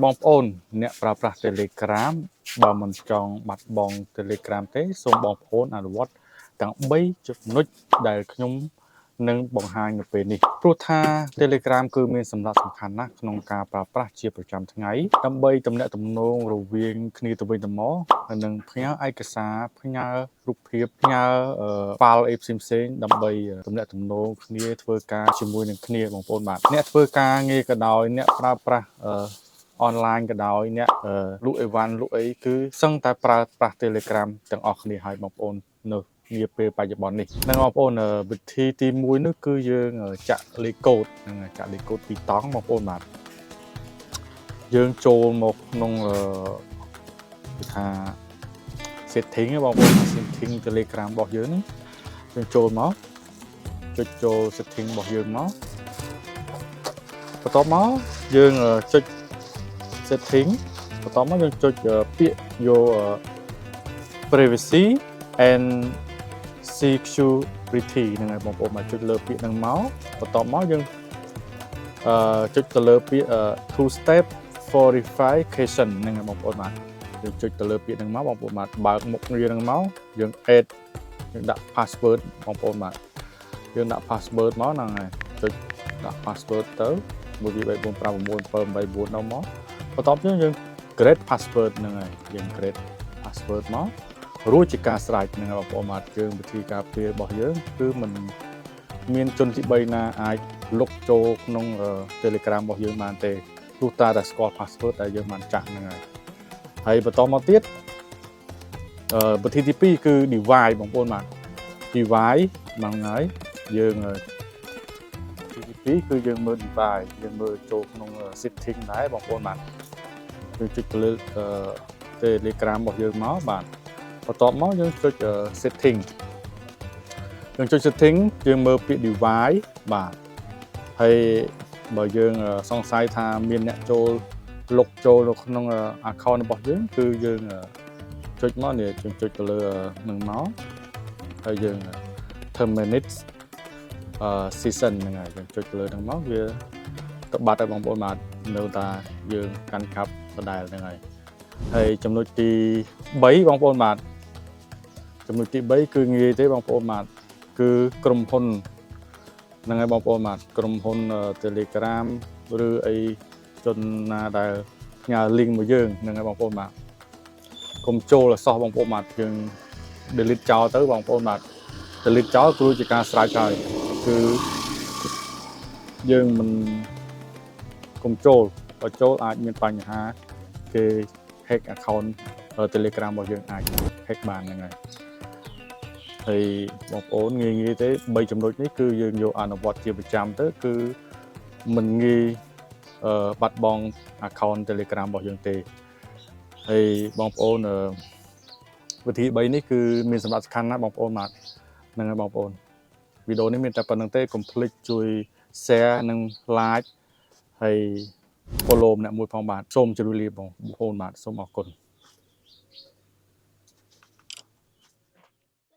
បងប្អូនអ្នកប្រើប្រាស់ Telegram បើមិនចង់បាត់បង់ Telegram ទេសូមបងប្អូនអនុវត្តទាំង3ចំណុចដែលខ្ញុំនឹងបង្ហាញនៅពេលនេះព្រោះថា Telegram គឺមានសារៈសំខាន់ណាស់ក្នុងការប្រើប្រាស់ជាប្រចាំថ្ងៃដើម្បីទំនាក់ទំនងរវាងគ្នាទៅវិញទៅមកហើយនឹងផ្ញើឯកសារផ្ញើរូបភាពផ្ញើ file អីផ្សេងៗដើម្បីទំនាក់ទំនងគ្នាធ្វើការជាមួយនឹងគ្នាបងប្អូនបាទអ្នកធ្វើការងារក៏ដោយអ្នកប្រើប្រាស់អនឡាញក៏ដោយអ្នកលក់អីវ៉ាន់លក់អីគឺសឹងតែប្រើប្រាស់ Telegram ទាំងអស់គ្នាហើយបងប្អូននៅនាពេលបច្ចុប្បន្ននេះនឹងបងប្អូនវិធីទី1នោះគឺយើងចាក់លេខកូដហ្នឹងចាក់លេខកូដពីរតង់បងប្អូនបាទយើងចូលមកក្នុងគេថា setting បងប្អូន setting Telegram របស់យើងហ្នឹងយើងចូលមកចុចចូល setting របស់យើងមកបន្ទាប់មកយើងចុច setting បន្ទាប់មកយើងចុចពាក្យយក privacy and security ហ្នឹងហើយបងប្អូនមកចុចលើពាក្យហ្នឹងមកបន្ទាប់មកយើងចុចទៅលើពាក្យ two step verification ហ្នឹងហើយបងប្អូនបាទយើងចុចទៅលើពាក្យហ្នឹងមកបងប្អូនបាទបើកមុខងារហ្នឹងមកយើង add យើងដាក់ password បងប្អូនបាទយើងដាក់ password មកហ្នឹងហើយចុចដាក់ password ទៅ1 2 3 4 5 6 7 8 9ដល់មកបន្ទាប់យើងយើង create password ហ្នឹងហើយយើង create password មករួចជាការស្រេចហ្នឹងហើយបងប្អូនបាទយើងវិធីការពាររបស់យើងគឺមិនមានជនទី3ណាអាចលុកចូលក្នុង Telegram របស់យើងបានទេទោះតែតែស្គាល់ password ដែលយើងបានចាក់ហ្នឹងហើយហើយបន្តមកទៀតវិធីទី2គឺ device បងប្អូនបាទ device ហ្នឹងហើយយើងទី2គឺយើងមើល device យើងមើលចូលក្នុង setting ដែរបងប្អូនបាទយើងចុចទៅលើ Telegram របស់យើងមកបាទបន្ទាប់មកយើងចុច setting យើងចុច setting យើងមើលពាក្យ device បាទហើយបើយើងសង្ស័យថាមានអ្នកចូលលុកចូលនៅក្នុង account របស់យើងគឺយើងចុចមកនេះយើងចុចទៅលើនឹងមកហើយយើង terminate session ហ្នឹងហើយយើងចុចទៅលើហ្នឹងមកវាទៅបាត់ហើយបងប្អូនបាទនៅតែយើងកាន់កាប់ដដែលហ្នឹងហើយហើយចំណុចទី3បងប្អូនបាទចំណុចទី3គឺងាយទេបងប្អូនបាទគឺក្រុមហ៊ុនហ្នឹងហើយបងប្អូនបាទក្រុមហ៊ុន Telegram ឬអីជនណាដែលផ្ញើ link មកយើងហ្នឹងហើយបងប្អូនបាទកុំចូលអសោះបងប្អូនបាទយើង delete ចោលទៅបងប្អូនបាទ delete ចោលគឺជាការស្រេចហើយគឺយើងមិនកុំចូលបើចូលអាចមានបញ្ហាគេ hack account Telegram របស់យើងអាច hack បានហ្នឹងហើយហើយបងប្អូនងាយងាយទេ3ចំណុចនេះគឺយើងយកអនុវត្តជាប្រចាំទៅគឺមិនងាយបាត់បង់ account Telegram របស់យើងទេហើយបងប្អូនវិធី3នេះគឺមានសម្រាប់សំខាន់ណាស់បងប្អូនបាទហ្នឹងហើយបងប្អូនវីដេអូនេះមានតែប៉ុណ្្នឹងទេកុំភ្លេចជួយ share និង like ហើយ follow ម្នាក់មួយផងបាទសូមជម្រាបលាបងប្អូនបាទសូមអរគុណ។